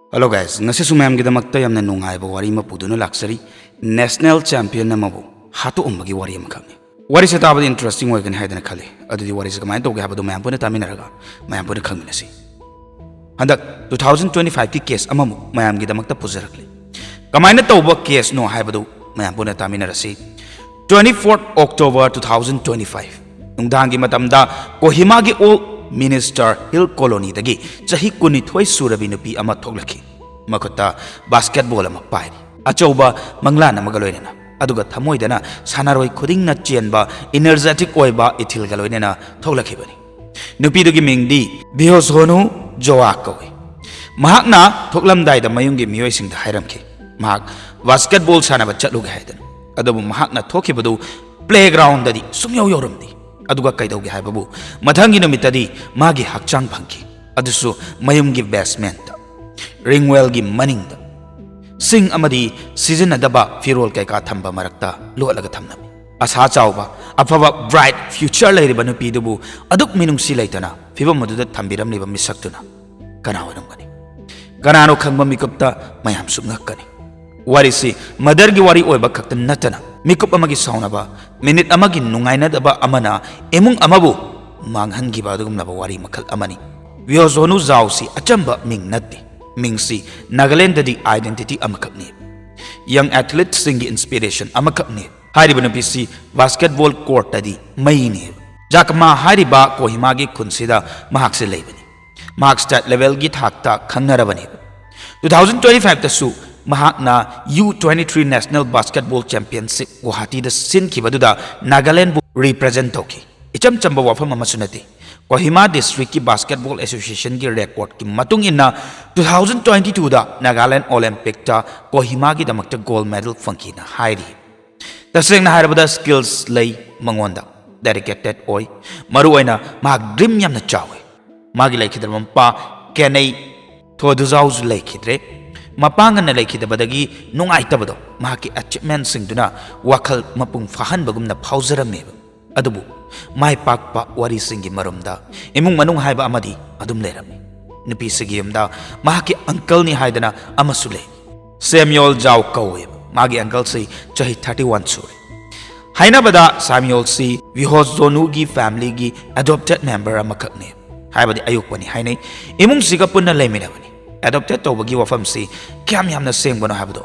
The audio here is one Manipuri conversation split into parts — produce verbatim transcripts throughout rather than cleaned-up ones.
Hello guys, ꯉꯁꯤꯁꯨ ꯃꯌꯥꯝꯒꯤꯗꯃꯛꯇ ꯌꯥꯝꯅ ꯅꯨꯡꯉꯥꯏꯕ ꯋꯥꯔꯤ ꯑꯃ ꯄꯨꯗꯨꯅ ꯂꯥꯛꯆꯔꯤ꯫ National champion ꯑꯃꯕꯨ ꯍꯥꯠꯇꯣꯛꯑꯝꯕꯒꯤ ꯋꯥꯔꯤ ꯑꯃꯈꯛꯅꯤ꯫ ꯋꯥꯔꯤꯁꯦ ꯇꯥꯕꯗ interesting ꯑꯣꯏꯒꯅꯤ ꯍꯥꯏꯗꯅ ꯈꯜꯂꯤ꯫ ꯑꯗꯨꯗꯤ ꯋꯥꯔꯤꯁꯦ ꯀꯃꯥꯏꯅ ꯇꯧꯒꯦ ꯍꯥꯏꯕꯗꯨ ꯃꯌꯥꯝ ꯄꯨꯟꯅ ꯇꯥꯃꯤꯟꯅꯔꯒ ꯃꯌꯥꯝ ꯄꯨꯟꯅ ꯈꯪꯃꯤꯟꯅꯁꯤ꯫ ꯍꯟꯗꯛ two thousand twenty fiveꯀꯤ case ꯑꯃꯃꯨꯛ ꯃꯌꯥꯝꯒꯤꯗꯃꯛꯇ ꯄꯨꯖꯔꯛꯂꯤ꯫ ꯀꯃꯥꯏꯅ ꯇꯧꯕ caseꯅꯣ ꯍꯥꯏꯕꯗꯨ ꯃꯌꯥꯝ ꯄꯨꯟꯅ ꯇꯥꯃꯤꯟꯅꯔꯁꯤ꯫ Twenty fourth October two thousand twenty five ꯅꯨꯡꯗꯥꯡꯒꯤ ꯃꯇꯝꯗ ꯀꯣꯍꯤꯃꯥꯒꯤ Old Minister Hill Colonyꯗꯒꯤ ꯆꯍꯤ ꯀꯨꯟꯅꯤꯊꯣꯏ ꯁꯨꯔꯕꯤ ꯅꯨꯄꯤ ꯑꯃ ꯊꯣꯛꯂꯛꯈꯤ꯫ ꯃꯈꯨꯠꯇ basketball ꯑꯃ ꯄꯥꯏꯔꯤ꯫ ꯑꯆꯧꯕ ꯃꯪꯂꯥꯟ ꯑꯃꯒ ꯂꯣꯏꯅꯅ, ꯑꯗꯨꯒ ꯊꯃꯣꯏꯗꯅ ꯁꯥꯟꯅꯔꯣꯏ ꯈꯨꯗꯤꯡꯅ ꯆꯦꯟꯕ energetic ꯑꯣꯏꯕ ꯏꯊꯤꯜꯒ ꯂꯣꯏꯅꯅ ꯊꯣꯛꯂꯛꯈꯤꯕꯅꯤ꯫ ꯅꯨꯄꯤꯗꯨꯒꯤ ꯃꯤꯡꯗꯤ ꯕꯤꯍꯣꯁꯣꯅꯨ ꯖꯣꯋꯥ ꯀꯧꯏ꯫ ꯃꯍꯥꯛꯅ ꯊꯣꯛꯂꯝꯗꯥꯏꯗ ꯃꯌꯨꯝꯒꯤ ꯃꯤꯑꯣꯏꯁꯤꯡꯗ ꯍꯥꯏꯔꯝꯈꯤ, ꯃꯍꯥꯛ basketball ꯁꯥꯟꯅꯕ ꯆꯠꯂꯨꯒꯦ ꯍꯥꯏꯗꯅ꯫ ꯑꯗꯨꯕꯨ ꯃꯍꯥꯛꯅ ꯊꯣꯛꯈꯤꯕꯗꯨ playgroundꯗꯗꯤ ꯁꯨꯡꯌꯧ ꯌꯧꯔꯝꯗꯦ꯫ ꯑꯗꯨꯒ ꯀꯩꯗꯧꯒꯦ ꯍꯥꯏꯕꯕꯨ, ꯃꯊꯪꯒꯤ ꯅꯨꯃꯤꯠꯇꯗꯤ ꯃꯥꯒꯤ ꯍꯛꯆꯥꯡ ꯐꯪꯈꯤ, ꯑꯗꯨꯁꯨ ꯃꯌꯨꯝꯒꯤ basementꯇ꯫ Ringwellꯒꯤ ꯃꯅꯤꯡꯗ ꯁꯤꯡ ꯑꯃꯗꯤ ꯁꯤꯖꯤꯟꯅꯗꯕ ꯐꯤꯔꯣꯜ ꯀꯩꯀꯥ ꯊꯝꯕ ꯃꯔꯛꯇ ꯂꯣꯠꯂꯒ ꯊꯝꯂꯝꯃꯤ꯫ ꯑꯁꯥ ꯆꯥꯎꯕ, ꯑꯐꯕ bright future ꯂꯩꯔꯤꯕ ꯅꯨꯄꯤꯗꯨꯕꯨ ꯑꯗꯨꯛ ꯃꯤꯅꯨꯡꯁꯤ ꯂꯩꯇꯅ ꯐꯤꯕꯝ ꯑꯗꯨꯗ ꯊꯝꯕꯤꯔꯝꯂꯤꯕ ꯃꯤꯁꯛꯇꯨꯅ ꯀꯅꯥ ꯑꯣꯏꯔꯝꯒꯅꯤ? ꯀꯅꯥꯅꯣ ꯈꯪꯕ ꯃꯤꯀꯨꯞꯇ ꯃꯌꯥꯝꯁꯨ ꯉꯛꯀꯅꯤ꯫ ꯋꯥꯔꯤꯁꯤ murderꯒꯤ ꯋꯥꯔꯤ ꯑꯣꯏꯕ ꯈꯛꯇ ꯅꯠꯇꯅ, ꯃꯤꯀꯨꯞ ꯑꯃꯒꯤ ꯁꯥꯎꯅꯕ, minute ꯑꯃꯒꯤ ꯅꯨꯡꯉꯥꯏꯅꯗꯕ ꯑꯃꯅ ꯏꯃꯨꯡ ꯑꯃꯕꯨ ꯃꯥꯡꯍꯟꯈꯤꯕ ꯑꯗꯨꯒꯨꯝꯂꯕ ꯋꯥꯔꯤ ꯃꯈꯜ ꯑꯃꯅꯤ꯫ ꯕꯤꯍꯣꯁꯣꯅꯨ ꯖꯥꯎꯁꯤ ꯑꯆꯝꯕ ꯃꯤꯡ ꯅꯠꯇꯦ꯫ ꯃꯤꯡꯁꯤ ꯅꯥꯒꯥꯂꯦꯟꯗꯗꯤ identity ꯑꯃꯈꯛꯅꯤ꯫ Young athleteꯁꯤꯡꯒꯤ inspiration ꯑꯃꯈꯛꯅꯤ꯫ ꯍꯥꯏꯔꯤꯕ ꯅꯨꯄꯤꯁꯤ basketball courtꯇꯗꯤ ꯃꯩꯅꯤ꯫ ꯖꯥꯀꯃꯥ ꯍꯥꯏꯔꯤꯕ ꯀꯣꯍꯤꯃꯥꯒꯤ ꯈꯨꯟꯁꯤꯗ ꯃꯍꯥꯛꯁꯦ ꯂꯩꯕꯅꯤ꯫ ꯃꯍꯥꯛ state levelꯒꯤ ꯊꯥꯛꯇ ꯈꯪꯅꯔꯕꯅꯤ꯫ Two thousand twenty fiveꯇꯁꯨ ꯃꯍꯥꯛꯅ U twenty three National Basketball Championship ꯒꯨꯋꯥꯍꯥꯇꯤꯗ ꯁꯤꯟꯈꯤꯕꯗꯨꯗ ꯅꯥꯒꯥꯂꯦꯟꯕꯨ represent ꯇꯧꯈꯤ꯫ ꯏꯆꯝ ꯆꯝꯕ ꯋꯥꯐꯝ ꯑꯃꯁꯨ ꯅꯠꯇꯦ꯫ ꯀꯣꯍꯤꯃꯥ districtꯀꯤ basketball associationꯒꯤ recordꯀꯤ ꯃꯇꯨꯡ ꯏꯟꯅ, two thousand twenty twoꯗ Nagaland Olympicꯇ ꯀꯣꯍꯤꯃꯥꯒꯤꯗꯃꯛꯇ gold medal ꯐꯪꯈꯤꯅ ꯍꯥꯏꯔꯤ꯫ ꯇꯁꯦꯡꯅ ꯍꯥꯏꯔꯕꯗ skills ꯂꯩ ꯃꯉꯣꯟꯗ, dedicated ꯑꯣꯏ꯫ ꯃꯔꯨꯑꯣꯏꯅ ꯃꯍꯥꯛ dream ꯌꯥꯝꯅ ꯆꯥꯎꯏ꯫ ꯃꯥꯒꯤ ꯂꯩꯈꯤꯗ꯭ꯔꯕ ꯃꯄꯥ ꯀꯦꯅꯩ ꯊꯣꯗꯨꯖꯥꯎꯁꯨ ꯂꯩꯈꯤꯗ꯭ꯔꯦ꯫ ꯃꯄꯥ ꯉꯟꯅ ꯂꯩꯈꯤꯗꯕꯗꯒꯤ ꯅꯨꯡꯉꯥꯏꯇꯕꯗꯣ ꯃꯍꯥꯛꯀꯤ achievementꯁꯤꯡꯗꯨꯅ ꯋꯥꯈꯜ ꯃꯄꯨꯡ ꯐꯥꯍꯟꯕꯒꯨꯝꯅ ꯐꯥꯎꯖꯔꯝꯃꯦꯕ꯫ ꯑꯗꯨꯕꯨ ꯃꯥꯏ ꯄꯥꯛꯄ ꯋꯥꯔꯤꯁꯤꯡꯒꯤ ꯃꯔꯨꯝꯗ ꯏꯃꯨꯡ ꯃꯅꯨꯡ ꯍꯥꯏꯕ ꯑꯃꯗꯤ ꯑꯗꯨꯝ ꯂꯩꯔꯝꯃꯤ꯫ ꯅꯨꯄꯤꯁꯤꯒꯤ ꯌꯨꯝꯗ ꯃꯍꯥꯛꯀꯤ uncleꯅꯤ ꯍꯥꯏꯗꯅ ꯑꯃꯁꯨ ꯂꯩ꯫ ꯁꯦꯝꯌꯣꯜ ꯖꯥꯎ ꯀꯧꯋꯦꯕ꯫ ꯃꯥꯒꯤ uncleꯁꯤ ꯆꯍꯤ thirty one ꯁꯨꯔꯦ꯫ ꯍꯥꯏꯅꯕꯗ ꯁꯥꯃꯤꯌꯣꯜꯁꯤ ꯚꯤꯍꯣꯖꯣꯅꯨꯒꯤ familyꯒꯤ adopted member ꯑꯃꯈꯛꯅꯦ, ꯍꯥꯏꯕꯗꯤ ꯑꯌꯣꯛꯄꯅꯤ ꯍꯥꯏꯅꯩ꯫ ꯏꯃꯨꯡꯁꯤꯒ ꯄꯨꯟꯅ ꯂꯩꯃꯤꯟꯅꯕꯅꯤ꯫ Adopted ꯇꯧꯕꯒꯤ ꯋꯥꯐꯝꯁꯤ ꯀꯌꯥꯝ ꯌꯥꯝꯅ ꯁꯦꯡꯕꯅꯣ ꯍꯥꯏꯕꯗꯣ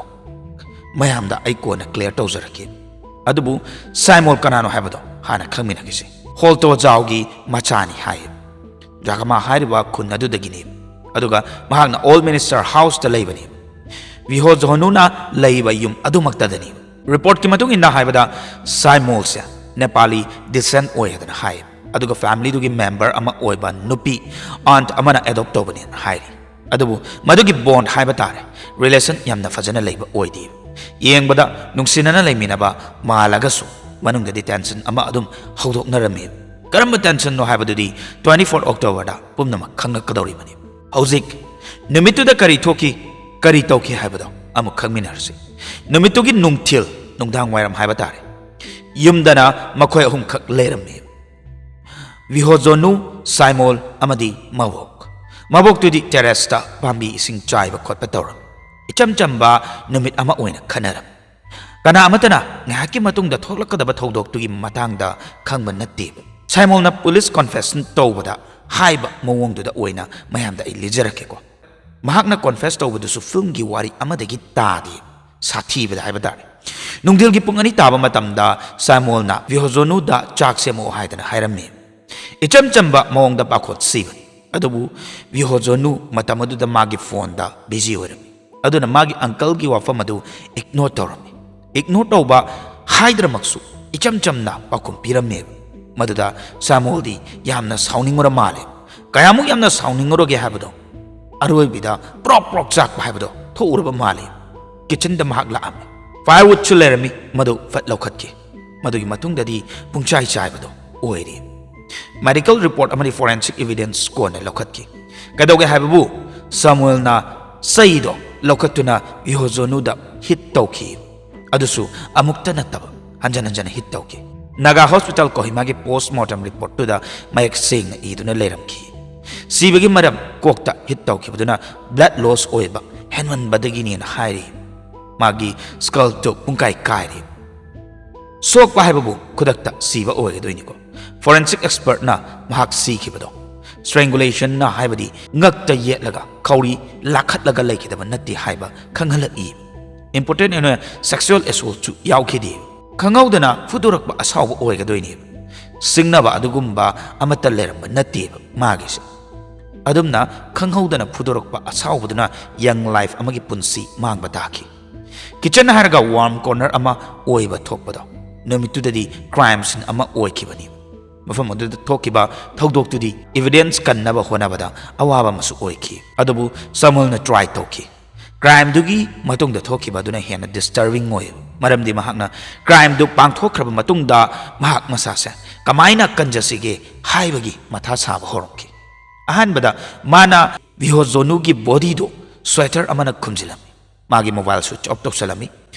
ꯃꯌꯥꯝꯗ ꯑꯩ ꯀꯣꯟꯅ clear ꯇꯧꯖꯔꯛꯀꯦ꯫ ꯑꯗꯨꯕꯨ ꯁꯥꯏꯃꯣꯜ ꯀꯅꯥꯅꯣ ꯍꯥꯏꯕꯗꯣ ꯍꯥꯟꯅ ꯈꯪꯃꯤꯟꯅꯈꯤꯁꯤ꯫ ꯍꯣꯜꯇꯣ ꯖꯥꯎꯒꯤ ꯃꯆꯥꯅꯤ ꯍꯥꯏ꯫ ꯖꯥꯒꯃꯥ ꯍꯥꯏꯔꯤꯕ ꯈꯨꯟ ꯑꯗꯨꯗꯒꯤꯅꯤ꯫ ꯑꯗꯨꯒ ꯃꯍꯥꯛꯅ Old Minister Houseꯇ ꯂꯩꯕꯅꯤ꯫ ꯚꯤꯍꯣꯖꯣꯅꯨꯅ ꯂꯩꯕ ꯌꯨꯝ ꯑꯗꯨꯃꯛꯇꯗꯅꯤ꯫ Reportꯀꯤ ꯃꯇꯨꯡ ꯏꯟꯅ ꯍꯥꯏꯕꯗ ꯁꯥꯏꯃꯣꯜꯁꯦ Nepali descent ꯑꯣꯏ ꯍꯥꯏꯗꯅ ꯍꯥꯏ꯫ ꯑꯗꯨꯒ familyꯗꯨꯒꯤ member ꯑꯃ ꯑꯣꯏꯕ ꯅꯨꯄꯤ aunt ꯑꯃꯅ adopt ꯇꯧꯕꯅꯦꯅ ꯍꯥꯏꯔꯤ꯫ ꯑꯗꯨꯕꯨ ꯃꯗꯨꯒꯤ bond ꯍꯥꯏꯕ ꯇꯥꯔꯦ, relation ꯌꯥꯝꯅ ꯐꯖꯅ ꯂꯩꯕ ꯑꯣꯏꯗꯦ꯫ ꯌꯦꯡꯕꯗ ꯅꯨꯡꯁꯤꯅꯅ ꯂꯩꯃꯤꯟꯅꯕ ꯃꯥꯜꯂꯒꯁꯨ ꯃꯅꯨꯡꯗꯗꯤ tension ꯑꯃ ꯑꯗꯨꯝ ꯍꯧꯗꯣꯛꯅꯔꯝꯃꯤ꯫ ꯀꯔꯝꯕ tensionꯅꯣ ꯍꯥꯏꯕꯗꯨꯗꯤ twenty four Octoberꯗ ꯄꯨꯝꯅꯃꯛ ꯈꯪꯂꯛꯀꯗꯧꯔꯤꯕꯅꯤ꯫ ꯍꯧꯖꯤꯛ ꯅꯨꯃꯤꯠꯇꯨꯗ ꯀꯔꯤ ꯊꯣꯛꯈꯤ, ꯀꯔꯤ ꯇꯧꯈꯤ ꯍꯥꯏꯕꯗꯣ ꯑꯃꯨꯛ ꯈꯪꯃꯤꯟꯅꯔꯁꯤ꯫ ꯅꯨꯃꯤꯠꯇꯨꯒꯤ ꯅꯨꯡꯊꯤꯜ, ꯅꯨꯡꯗꯥꯡ ꯋꯥꯏꯔꯝ ꯍꯥꯏꯕ ꯇꯥꯔꯦ, ꯌꯨꯝꯗꯅ ꯃꯈꯣꯏ ꯑꯍꯨꯝꯈꯛ ꯂꯩꯔꯝꯃꯤ꯫ ꯚꯤꯍꯣꯖꯣꯅꯨ, ꯁꯥꯏꯃꯣꯜ ꯑꯃꯗꯤ ꯃꯕꯣꯛ꯫ ꯃꯕꯣꯛꯇꯨꯗꯤ terraceꯇ ꯄꯥꯝꯕꯤ ꯏꯁꯤꯡ ꯆꯥꯏꯕ ꯈꯣꯠꯄ ꯇꯧꯔꯝꯃꯤ꯫ ꯏꯆꯝ ꯆꯝꯕ ꯅꯨꯃꯤꯠ ꯑꯃ ꯑꯣꯏꯅ ꯈꯟꯅꯔꯝꯃꯤ꯫ ꯀꯅꯥ ꯑꯃꯠꯇꯅ ꯉꯥꯏꯍꯥꯛꯀꯤ ꯃꯇꯨꯡꯗ ꯊꯣꯛꯂꯛꯀꯗꯕ ꯊꯧꯗꯣꯛꯇꯨꯒꯤ ꯃꯇꯥꯡꯗ ꯈꯪꯕ ꯅꯠꯇꯦ꯫ ꯁꯥꯏꯃꯣꯜꯅ police confession ꯇꯧꯕꯗ ꯍꯥꯏꯕ ꯃꯑꯣꯡꯗꯨꯗ ꯑꯣꯏꯅ ꯃꯌꯥꯝꯗ ꯑꯩ ꯂꯤꯖꯔꯛꯀꯦꯀꯣ꯫ ꯃꯍꯥꯛꯅ confess ꯇꯧꯕꯗꯨꯁꯨ filmꯒꯤ ꯋꯥꯔꯤ ꯑꯃꯗꯒꯤ ꯇꯥꯗꯦ, ꯁꯥꯊꯤꯕꯗ ꯍꯥꯏꯕ ꯇꯥꯔꯦ꯫ ꯅꯨꯡꯊꯤꯜꯒꯤ ꯄꯨꯡ ꯑꯅꯤ ꯇꯥꯕ ꯃꯇꯝꯗ ꯁꯥꯏꯃꯣꯜꯅ ꯚꯤꯍꯣꯖꯣꯅꯨꯗ ꯆꯥꯛ ꯁꯦꯝꯃꯛꯑꯣ ꯍꯥꯏꯗꯅ ꯍꯥꯏꯔꯝꯃꯤ꯫ ꯏꯆꯝ ꯆꯝꯕ ꯃꯑꯣꯡꯗ ꯄꯥꯈꯣꯟ ꯁꯤꯕꯅꯤ꯫ ꯑꯗꯨꯕꯨ ꯚꯤꯍꯣꯖꯣꯅꯨ ꯃꯇꯝ ꯑꯗꯨꯗ ꯃꯥꯒꯤ phoneꯗ busy ꯑꯣꯏꯔꯝꯃꯤ꯫ ꯑꯗꯨꯅ ꯃꯥꯒꯤ uncleꯒꯤ ꯋꯥꯐꯝ ꯑꯗꯨ ignore ꯇꯧꯔꯝꯃꯤ꯫ Ignore ꯇꯧꯕ ꯍꯥꯏꯗ꯭ꯔꯃꯛꯁꯨ ꯏꯆꯝ ꯆꯝꯅ ꯄꯥꯎꯈꯨꯝ ꯄꯤꯔꯝꯃꯦꯕ꯫ ꯃꯗꯨꯗ ꯁꯥꯃꯨꯑꯦꯜꯗꯤ ꯌꯥꯝꯅ ꯁꯥꯎꯅꯤꯡꯉꯨꯔ ꯃꯥꯜꯂꯦ꯫ ꯀꯌꯥꯃꯨꯛ ꯌꯥꯝꯅ ꯁꯥꯎꯅꯤꯡꯉꯨꯔꯒꯦ ꯍꯥꯏꯕꯗꯣ, ꯑꯔꯣꯏꯕꯤꯗ ꯄ꯭ꯔꯣꯛ ꯄ꯭ꯔꯣꯛ ꯆꯥꯛꯄ ꯍꯥꯏꯕꯗꯣ ꯊꯣꯛꯎꯔꯕ ꯃꯥꯜꯂꯦ꯫ Kitchenꯗ ꯃꯍꯥꯛ ꯂꯥꯛꯑꯝꯃꯤ꯫ Firewoodꯁꯨ ꯂꯩꯔꯝꯃꯤ, ꯃꯗꯨ ꯐꯠ ꯂꯧꯈꯠꯈꯤ꯫ ꯃꯗꯨꯒꯤ ꯃꯇꯨꯡꯗꯗꯤ ꯄꯨꯡꯆꯥꯏ ꯆꯥꯏꯕꯗꯣ ꯑꯣꯏꯔꯦ꯫ Medical report ꯑꯃꯗꯤ forensic evidence ꯀꯣꯟꯅ ꯂꯧꯈꯠꯈꯤ꯫ ꯀꯩꯗꯧꯒꯦ ꯍꯥꯏꯕꯕꯨ, ꯁꯥꯃꯨꯑꯦꯜꯅ ꯆꯩꯗꯣ ꯂꯧꯈꯠꯇꯨꯅ ꯚꯤꯍꯣꯖꯣꯅꯨꯗ hit ꯇꯧꯈꯤ꯫ ꯑꯗꯨꯁꯨ ꯑꯃꯨꯛꯇ ꯅꯠꯇꯕ ꯍꯟꯖꯟ ꯍꯟꯖꯟꯅ hit ꯇꯧꯈꯤ꯫ Naga Hospital Kohima ꯒꯤ post mortem report ꯇꯨꯗ ꯃꯌꯦꯛ ꯁꯦꯡꯅ ꯏꯗꯨꯅ ꯂꯩꯔꯝꯈꯤ꯫ ꯁꯤꯕꯒꯤ ꯃꯔꯝ ꯀꯣꯛꯇ ꯍꯤꯠ ꯇꯧꯈꯤꯕꯗꯨꯅ ꯕ꯭ꯂꯗ ꯂꯣꯁ ꯑꯣꯏꯕ ꯍꯦꯟꯃꯟꯕꯗꯒꯤꯅꯦꯅ ꯍꯥꯏꯔꯤ꯫ ꯃꯥꯒꯤ ꯁ꯭ꯀꯜꯗꯨ ꯄꯨꯡꯀꯥꯏ ꯀꯥꯏꯔꯤ꯫ ꯁꯣꯛꯄ ꯍꯥꯏꯕꯕꯨ ꯈꯨꯗꯛꯇ ꯁꯤꯕ ꯑꯣꯏꯒꯗꯣꯏꯅꯤꯀꯣ꯫ ꯐꯣꯔꯦꯟꯁꯤꯛ ꯑꯦꯛꯁꯄꯔꯠꯅ ꯃꯍꯥꯛ ꯁꯤꯈꯤꯕꯗꯣ ꯁ꯭ꯇ꯭ꯔꯦꯡꯒꯨꯂꯦꯁꯟꯅ ꯍꯥꯏꯕꯗꯤ ꯉꯛꯇ ꯌꯦꯠꯂꯒ ꯈꯧꯔꯤ ꯂꯥꯈꯠꯂꯒ ꯂꯩꯈꯤꯗꯕ ꯅꯠꯇꯦ ꯍꯥꯏꯕ ꯈꯪꯍꯜꯂꯛꯏ꯫ ꯏꯝꯄꯣꯔꯇꯦꯟ ꯑꯣꯏꯅ ꯁꯦꯛꯁꯨꯑꯦꯜ ꯑꯦꯁꯣꯜꯠꯁꯨ ꯌꯥꯎꯈꯤꯗꯦ꯫ ꯈꯪꯍꯧꯗꯅ ꯐꯨꯗꯣꯔꯛꯄ ꯑꯁꯥꯎꯕ ꯑꯣꯏꯒꯗꯣꯏꯅꯦꯕ꯫ ꯁꯤꯡꯅꯕ ꯑꯗꯨꯒꯨꯝꯕ ꯑꯃꯠꯇ ꯂꯩꯔꯝꯕ ꯅꯠꯇꯦꯕ ꯃꯥꯒꯤꯁꯦ꯫ ꯑꯗꯨꯝꯅ ꯈꯪꯍꯧꯗꯅ ꯐꯨꯗꯣꯔꯛꯄ ꯑꯁꯥꯎꯕꯗꯨꯅ ꯌꯪ ꯂꯥꯏꯐ ꯑꯃꯒꯤ ꯄꯨꯟꯁꯤ ꯃꯥꯡꯕ ꯇꯥꯈꯤ꯫ ꯀꯤꯆꯟ ꯍꯥꯏꯔꯒ ꯋꯥꯔꯝ ꯀꯣꯔꯅꯔ ꯑꯃ ꯑꯣꯏꯕ ꯊꯣꯛꯄꯗꯣ, ꯅꯨꯃꯤꯠꯇꯨꯗꯗꯤ ꯀ꯭ꯔꯥꯏꯝ ꯁꯤꯟ ꯑꯃ ꯑꯣꯏꯈꯤꯕꯅꯤ꯫ ꯃꯐꯝ ꯑꯗꯨꯗ ꯊꯣꯛꯈꯤꯕ ꯊꯧꯗꯣꯛꯇꯨꯗꯤ ꯏꯚꯤꯗꯦꯟꯁ ꯀꯟꯅꯕ ꯍꯣꯠꯅꯕꯗ ꯑꯋꯥꯕ ꯑꯃꯁꯨ ꯑꯣꯏꯈꯤ꯫ ꯑꯗꯨꯕꯨ ꯁꯃꯨꯑꯦꯜꯅ ꯇ꯭ꯔꯥꯏ ꯇꯧꯈꯤ꯫ ꯀ꯭ꯔꯥꯏꯝꯗꯨꯒꯤ ꯃꯇꯨꯡꯗ ꯊꯣꯛꯈꯤꯕ ꯑꯗꯨꯅ ꯍꯦꯟꯅ ꯗꯤꯁꯇꯔꯕꯤꯡ ꯑꯣꯏ, ꯃꯔꯝꯗꯤ ꯃꯍꯥꯛꯅ ꯀ꯭ꯔꯥꯏꯝꯗꯨ ꯄꯥꯡꯊꯣꯛꯈ꯭ꯔꯕ ꯃꯇꯨꯡꯗ ꯃꯍꯥꯛ ꯃꯁꯥꯁꯦ ꯀꯃꯥꯏꯅ ꯀꯟꯖꯁꯤꯒꯦ ꯍꯥꯏꯕꯒꯤ ꯃꯊꯥ ꯁꯥꯕ ꯍꯧꯔꯛꯈꯤ꯫ ꯑꯍꯥꯟꯕꯗ ꯃꯥꯅ ꯚꯤꯍꯣꯖꯣꯅꯨꯒꯤ ꯕꯣꯗꯤꯗꯨ ꯁ꯭ꯋꯦꯇꯔ ꯑꯃꯅ ꯈꯨꯝꯖꯤꯜꯂꯝꯃꯤ꯫ ꯃꯥꯒꯤ ꯃꯣꯕꯥꯏꯜ ꯁ꯭ꯋꯤꯆ ꯑꯣꯐ ꯇꯧꯁꯜꯂꯝꯃꯤ꯫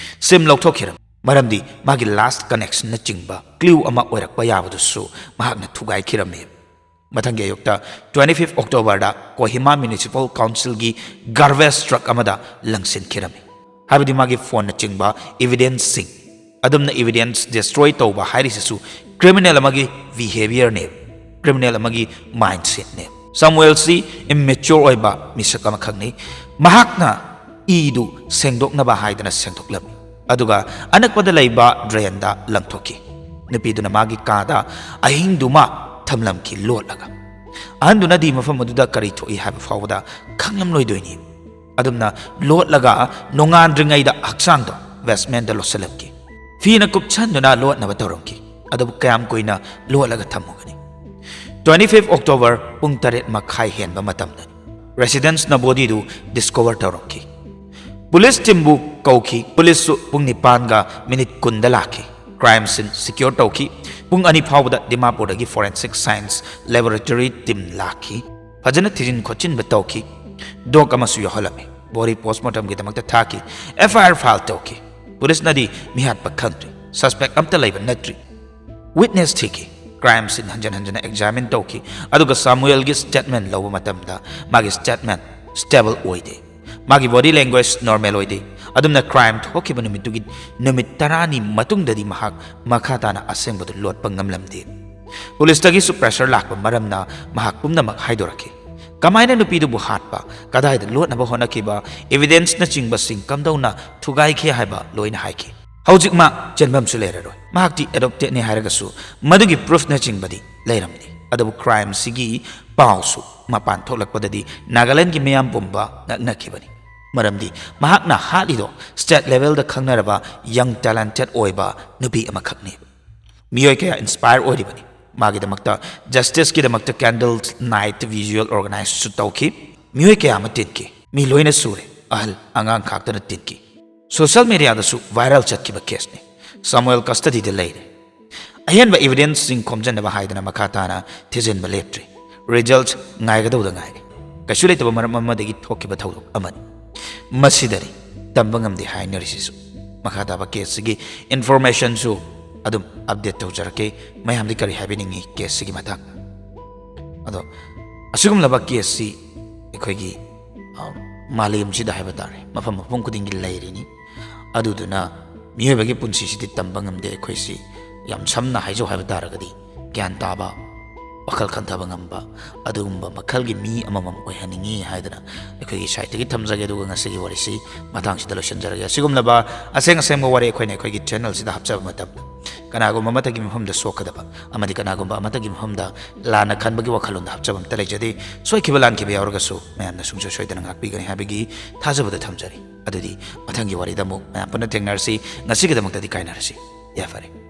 ꯁꯤꯝ ꯂꯧꯊꯣꯛꯈꯤꯔꯝꯃꯤ, ꯃꯔꯝꯗꯤ ꯃꯥꯒꯤ ꯂꯥꯁ ꯀꯅꯦꯛꯁꯟꯅꯆꯤꯡꯕ ꯀ꯭ꯂ꯭ꯌꯨ ꯑꯃ ꯑꯣꯏꯔꯛꯄ ꯌꯥꯕꯗꯨꯁꯨ ꯃꯍꯥꯛꯅ ꯊꯨꯒꯥꯏꯈꯤꯔꯝꯃꯤ꯫ ꯃꯊꯪꯒꯤ ꯑꯌꯨꯛꯇ, ꯇ꯭ꯋꯦꯟꯇꯤ ꯐꯤꯐ ꯑꯣꯛꯇꯣꯕꯔꯗ ꯀꯣꯍꯤꯃꯥ ꯃ꯭ꯌꯨꯅꯤꯁꯤꯄꯥꯜ ꯀꯥꯎꯟꯁꯤꯜꯒꯤ ꯒꯥꯔꯕꯦꯖ ꯇ꯭ꯔꯛ ꯑꯃꯗ ꯂꯪꯁꯤꯟꯈꯤꯔꯝꯃꯤ꯫ ꯍꯥꯏꯕꯗꯤ ꯃꯥꯒꯤ ꯐꯣꯟꯅꯆꯤꯡꯕ ꯏꯚꯤꯗꯦꯟꯁꯁꯤꯡ꯫ ꯑꯗꯨꯝꯅ ꯏꯚꯤꯗꯦꯟꯁ ꯗꯤꯁꯇ꯭ꯔꯣꯏ ꯇꯧꯕ ꯍꯥꯏꯔꯤꯁꯤꯁꯨ ꯀ꯭ꯔꯤꯃꯤꯅꯦꯜ ꯑꯃꯒꯤ ꯕꯤꯍꯦꯕꯤꯌꯔꯅꯦꯕ, ꯀ꯭ꯔꯤꯃꯤꯅꯦꯜ ꯑꯃꯒꯤ ꯃꯥꯏꯟꯁꯦꯠꯅꯦꯕ꯫ ꯁꯃꯨꯑꯦꯜꯁꯤ ꯏꯝꯃꯦꯆ꯭ꯌꯣꯔ ꯑꯣꯏꯕ ꯃꯤꯁꯛ ꯑꯃꯈꯛꯅꯤ꯫ ꯃꯍꯥꯛꯅ ꯏꯗꯨ ꯁꯦꯡꯗꯣꯛꯅꯕ ꯍꯥꯏꯗꯅ ꯁꯦꯡꯗꯣꯛꯂꯝꯃꯤ, ꯑꯗꯨꯒ ꯑꯅꯛꯄꯗ ꯂꯩꯕ ꯗ꯭ꯔꯦꯟꯗ ꯂꯪꯊꯣꯛꯈꯤ꯫ ꯅꯨꯄꯤꯗꯨꯅ ꯃꯥꯒꯤ ꯀꯥꯗ ꯑꯍꯤꯡꯗꯨꯃ ꯊꯝꯂꯝꯈꯤ ꯂꯣꯠꯂꯒ꯫ ꯑꯍꯟꯗꯨꯅꯗꯤ ꯃꯐꯝ ꯑꯗꯨꯗ ꯀꯔꯤ ꯊꯣꯛꯏ ꯍꯥꯏꯕ ꯐꯥꯎꯕꯗ ꯈꯪꯂꯝꯂꯣꯏꯗꯣꯏꯅꯤ꯫ ꯑꯗꯨꯝꯅ ꯂꯣꯠꯂꯒ ꯅꯣꯡꯉꯥꯟꯗ꯭ꯔꯤꯉꯩꯗ ꯍꯛꯆꯥꯡꯗꯣ ꯕꯦꯁꯃꯦꯟꯗ ꯂꯣꯠꯁꯤꯜꯂꯝꯈꯤ꯫ ꯐꯤꯅ ꯀꯨꯞꯁꯟꯗꯨꯅ ꯂꯣꯠꯅꯕ ꯇꯧꯔꯝꯈꯤ꯫ ꯑꯗꯨꯕꯨ ꯀꯌꯥꯝ ꯀꯨꯏꯅ ꯂꯣꯠꯂꯒ ꯊꯝꯃꯨꯒꯅꯤ? ꯇ꯭ꯋꯦꯟꯇꯤ ꯐꯤꯐ ꯑꯣꯛꯇꯣꯕꯔ ꯄꯨꯡ ꯇꯔꯦꯠ ꯃꯈꯥꯏ ꯍꯦꯟꯕ ꯃꯇꯝꯗꯅꯤ ꯔꯦꯁꯤꯗꯦꯟꯁꯅ ꯕꯣꯗꯤꯗꯨ ꯗꯤꯁꯀꯣꯚꯔ ꯇꯧꯔꯝꯈꯤ꯫ ꯄꯨꯂꯤꯁ ꯇꯤꯝꯕꯨ ꯀꯧꯈꯤ꯫ ꯄꯨꯂꯤꯁꯁꯨ ꯄꯨꯡ ꯅꯤꯄꯥꯟꯒ ꯃꯤꯅꯤꯠ ꯀꯨꯟꯗ ꯂꯥꯛꯈꯤ꯫ ꯀ꯭ꯔꯥꯏꯝ ꯁꯤꯟ ꯁꯤꯀ꯭ꯌꯣꯔ ꯇꯧꯈꯤ꯫ ꯄꯨꯡ ꯑꯅꯤ ꯐꯥꯎꯕꯗ ꯗꯤꯃꯥꯄꯨꯔꯗꯒꯤ ꯐꯣꯔꯦꯟꯁꯤꯛ ꯁꯥꯏꯟꯁ ꯂꯦꯕꯣꯔꯦꯇꯣꯔꯤ ꯇꯤꯝ ꯂꯥꯛꯈꯤ꯫ ꯐꯖꯅ ꯊꯤꯖꯤꯟ ꯈꯣꯠꯆꯤꯟꯕ ꯇꯧꯈꯤ꯫ ꯗꯣꯛ ꯑꯃꯁꯨ ꯌꯥꯎꯍꯜꯂꯝꯃꯤ꯫ ꯕꯣꯗꯤ ꯄꯣꯁꯃꯣꯔꯇꯝꯒꯤꯗꯃꯛꯇ ꯊꯥꯈꯤ꯫ ꯑꯦꯐ ꯑꯥꯏ ꯑꯥꯔ ꯐꯥꯏꯜ ꯇꯧꯈꯤ꯫ ꯄꯨꯂꯤꯁꯅꯗꯤ ꯃꯤꯍꯥꯠꯄ ꯈꯪꯗ꯭ꯔꯤ, ꯁꯁꯄꯦꯛ ꯑꯝꯇ ꯂꯩꯕ ꯅꯠꯇ꯭ꯔꯤ꯫ ꯋꯤꯠꯅꯦꯁ ꯊꯤꯈꯤ꯫ Crime scene ꯍꯟꯖꯟ ꯍꯟꯖꯟꯅ examine ꯇꯧꯈꯤ꯫ ꯑꯗꯨꯒ ꯁꯥꯃꯨꯑꯦꯜꯒꯤ statement ꯂꯧꯕ ꯃꯇꯝꯗ ꯃꯥꯒꯤ statement stable ꯑꯣꯏꯗꯦ꯫ ꯃꯥꯒꯤ body language normal ꯑꯣꯏꯗꯦ꯫ ꯑꯗꯨꯝꯅ crime ꯊꯣꯛꯈꯤꯕ ꯅꯨꯃꯤꯠꯇꯨꯒꯤ ꯅꯨꯃꯤꯠ ꯇꯔꯥꯅꯤ ꯃꯇꯨꯡꯗꯗꯤ ꯃꯍꯥꯛ ꯃꯈꯥ ꯇꯥꯅ ꯑꯁꯦꯡꯕꯗꯨ ꯂꯣꯠꯄ ꯉꯝꯂꯝꯗꯦ꯫ ꯄꯨꯂꯤꯁꯇꯒꯤꯁꯨ pressure ꯂꯥꯛꯄ ꯃꯔꯝꯅ ꯃꯍꯥꯛ ꯄꯨꯝꯅꯃꯛ ꯍꯥꯏꯗꯣꯔꯛꯈꯤ꯫ ꯀꯃꯥꯏꯅ ꯅꯨꯄꯤꯗꯨꯕꯨ ꯍꯥꯠꯄ, ꯀꯗꯥꯏꯗ ꯂꯣꯠꯅꯕ ꯍꯣꯠꯅꯈꯤꯕ, evidenceꯅꯆꯤꯡꯕꯁꯤꯡ ꯀꯝꯗꯧꯅ ꯊꯨꯒꯥꯏꯈꯤ ꯍꯥꯏꯕ ꯂꯣꯏꯅ ꯍꯥꯏꯈꯤ꯫ ꯍꯧꯖꯤꯛ ꯃꯥ ꯆꯦꯟꯐꯝꯁꯨ ꯂꯩꯔꯔꯣꯏ꯫ ꯃꯍꯥꯛꯇꯤ adoptedꯅꯤ ꯍꯥꯏꯔꯒꯁꯨ ꯃꯗꯨꯒꯤ proofꯅꯆꯤꯡꯕꯗꯤ ꯂꯩꯔꯝꯗꯦ꯫ ꯑꯗꯨꯕꯨ crimeꯁꯤꯒꯤ ꯄꯥꯎꯁꯨ ꯃꯄꯥꯟ ꯊꯣꯛꯂꯛꯄꯗꯗꯤ ꯅꯥꯒꯥꯂꯦꯟꯒꯤ ꯃꯤꯌꯥꯝ ꯄꯨꯝꯕ ꯉꯛꯅꯈꯤꯕꯅꯤ꯫ ꯃꯔꯝꯗꯤ ꯃꯍꯥꯛꯅ ꯍꯥꯠꯂꯤꯗꯣ state levelꯗ ꯈꯪꯅꯔꯕ young talented ꯑꯣꯏꯕ ꯅꯨꯄꯤ ꯑꯃꯈꯛꯅꯤ꯫ ꯃꯤꯑꯣꯏ ꯀꯌꯥ inspire ꯑꯣꯏꯔꯤꯕꯅꯤ꯫ ꯃꯥꯒꯤꯗꯃꯛꯇ justiceꯀꯤꯗꯃꯛꯇ candle night vigil organizeꯁꯨ ꯇꯧꯈꯤ꯫ ꯃꯤꯑꯣꯏ ꯀꯌꯥ ꯑꯃ ꯇꯤꯟꯈꯤ꯫ ꯃꯤ ꯂꯣꯏꯅ ꯁꯨꯔꯦ꯫ ꯑꯍꯜ ꯑꯉꯥꯡ ꯈꯥꯛꯇꯅ ꯇꯤꯟꯈꯤ꯫ Social mediaꯗꯁꯨ viral ꯆꯠꯈꯤꯕ caseꯅꯤ꯫ ꯁꯥꯃꯨꯑꯦꯜ custodyꯗ ꯂꯩꯔꯦ꯫ ꯑꯍꯦꯟꯕ evidenceꯁꯤꯡ ꯈꯣꯝꯖꯤꯟꯅꯕ ꯍꯥꯏꯗꯅ ꯃꯈꯥ ꯇꯥꯅ ꯊꯤꯖꯤꯟꯕ ꯂꯦꯞꯇ꯭ꯔꯤ꯫ Result ꯉꯥꯏꯒꯗꯧꯗ ꯉꯥꯏꯔꯦ꯫ ꯀꯩꯁꯨ ꯂꯩꯇꯕ ꯃꯔꯝ ꯑꯃꯗꯒꯤ ꯊꯣꯛꯈꯤꯕ ꯊꯧꯗꯣꯛ ꯑꯃꯅꯤ꯫ ꯃꯁꯤꯗꯅꯤ ꯇꯝꯕ ꯉꯝꯗꯦ ꯍꯥꯏꯅꯔꯤꯁꯤꯁꯨ꯫ ꯃꯈꯥ ꯇꯥꯕ caseꯁꯤꯒꯤ informationꯁꯨ ꯑꯗꯨꯝ update ꯇꯧꯖꯔꯛꯀꯦ꯫ ꯃꯌꯥꯝꯗꯤ ꯀꯔꯤ ꯍꯥꯏꯕꯤꯅꯤꯡꯉꯤ caseꯁꯤꯒꯤ ꯃꯇꯥꯡꯗ? ꯑꯗꯣ ꯑꯁꯤꯒꯨꯝꯂꯕ caseꯁꯤ ꯑꯩꯈꯣꯏꯒꯤ, ꯑ, ꯃꯥꯂꯦꯝꯁꯤꯗ ꯍꯥꯏꯕ ꯇꯥꯔꯦ, ꯃꯐꯝ ꯃꯐꯝ ꯈꯨꯗꯤꯡꯒꯤ ꯂꯩꯔꯤꯅꯤ꯫ ꯑꯗꯨꯗꯨꯅ ꯃꯤꯑꯣꯏꯕꯒꯤ ꯄꯨꯟꯁꯤꯁꯤꯗꯤ ꯇꯝꯕ ꯉꯝꯗꯦ꯫ ꯑꯩꯈꯣꯏꯁꯤ ꯌꯥꯝ ꯁꯝꯅ ꯍꯥꯏꯖꯧ ꯍꯥꯏꯕ ꯇꯥꯔꯒꯗꯤ, ꯒ꯭ꯌꯥꯟ ꯇꯥꯕ, ꯋꯥꯈꯜ ꯈꯟꯊꯕ ꯉꯝꯕ, ꯑꯗꯨꯒꯨꯝꯕ ꯃꯈꯜꯒꯤ ꯃꯤ ꯑꯃꯃꯝ ꯑꯣꯏꯍꯟꯅꯤꯡꯉꯤ ꯍꯥꯏꯗꯅ ꯑꯩꯈꯣꯏꯒꯤ sideꯇꯒꯤ ꯊꯝꯖꯒꯦ꯫ ꯑꯗꯨꯒ ꯉꯁꯤꯒꯤ ꯋꯥꯔꯤꯁꯤ ꯃꯇꯥꯡꯁꯤꯗ ꯂꯣꯏꯁꯤꯟꯖꯔꯒꯦ꯫ ꯑꯁꯤꯒꯨꯝꯂꯕ ꯑꯁꯦꯡ ꯑꯁꯦꯡꯕ ꯋꯥꯔꯤ ꯑꯩꯈꯣꯏꯅ ꯑꯩꯈꯣꯏꯒꯤ channelꯁꯤꯗ ꯍꯥꯞꯆꯕ ꯃꯇꯝꯗ, ꯀꯅꯥꯒꯨꯝꯕ ꯑꯃꯠꯇꯒꯤ ꯃꯐꯝꯗ ꯁꯣꯛꯀꯗꯕ ꯑꯃꯗꯤ ꯀꯅꯥꯒꯨꯝꯕ ꯑꯃꯠꯇꯒꯤ ꯃꯐꯝꯗ ꯂꯥꯟꯅ ꯈꯟꯕꯒꯤ ꯋꯥꯈꯜꯂꯣꯟꯗ ꯍꯥꯞꯆꯕ ꯑꯃꯠꯇ ꯂꯩꯖꯗꯦ꯫ ꯁꯣꯏꯈꯤꯕ ꯂꯥꯟꯈꯤꯕ ꯌꯥꯎꯔꯒꯁꯨ ꯃꯌꯥꯝꯅ ꯁꯨꯡꯁꯣꯏ ꯁꯣꯏꯗꯅ ꯉꯥꯛꯄꯤꯒꯅꯤ ꯍꯥꯏꯕꯒꯤ ꯊꯥꯖꯕꯗ ꯊꯝꯖꯔꯤ꯫ ꯑꯗꯨꯗꯤ ꯃꯊꯪꯒꯤ ꯋꯥꯔꯤꯗ ꯑꯃꯨꯛ ꯃꯌꯥꯝ ꯄꯨꯟꯅ ꯊꯦꯡꯅꯔꯁꯤ꯫ ꯉꯁꯤꯒꯤꯗꯃꯛꯇꯗꯤ ꯀꯥꯏꯅꯔꯁꯤ꯫ ꯌꯥꯐꯔꯦ꯫